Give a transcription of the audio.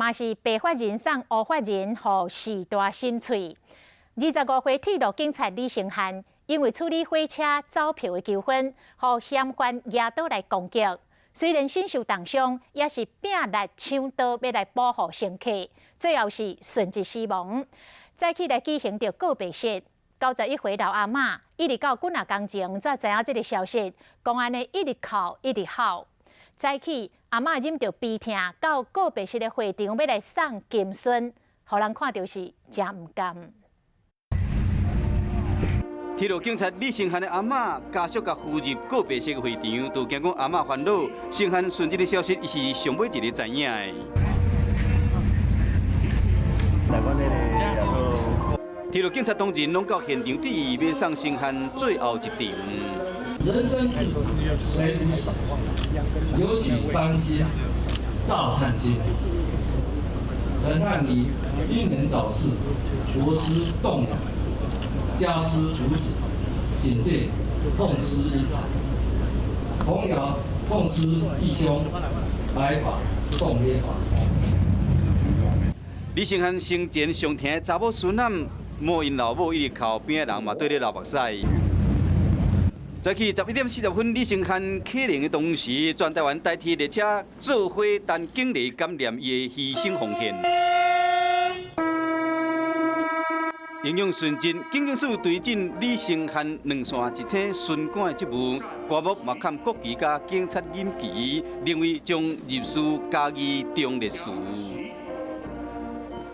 嘛是白髮人送烏髮人，予時代心碎。25歲鐵路警察李承翰，因為處理火車走票的糾紛，予嫌犯舉刀來攻擊。雖然身受重傷，也是拼力搶刀欲來保護乘客，最後是殉職死亡。早起來舉行著告別式，91歲老阿嬤一直到幾若工前才知影這个消息，講按呢一直哭一直哭。早起阿嬤忍著悲痛到告別式的會場，欲來送金孫，予人看著是誠毋甘。鐵路警察李承翰的阿嬤家屬共扶入告別式會場，都驚講阿嬤煩惱。承翰殉職的消息，伊是上尾一个知影的。鐵路警察當人攏到現場，致意欲送承翰最後一程。人生自古誰無死，留取丹心照汗青。陳漢儀英年早逝，國師動搖。家師無子，警界痛失英才。同僚痛失弟兄，白髮送黑髮。李承翰生前上疼的查某孫仔，摸𪜶老母一直哭，邊仔人嘛對咧流目屎。早起11點40分，李承翰啟靈的同時，全台灣台鐵列車做伙擔敬禮感念伊的犧牲奉獻。英勇殉職，警政署追贈李承翰兩線一星巡官的職務，官帽嘛崁國旗佮警察錦旗，認為將入祀嘉義忠烈祠。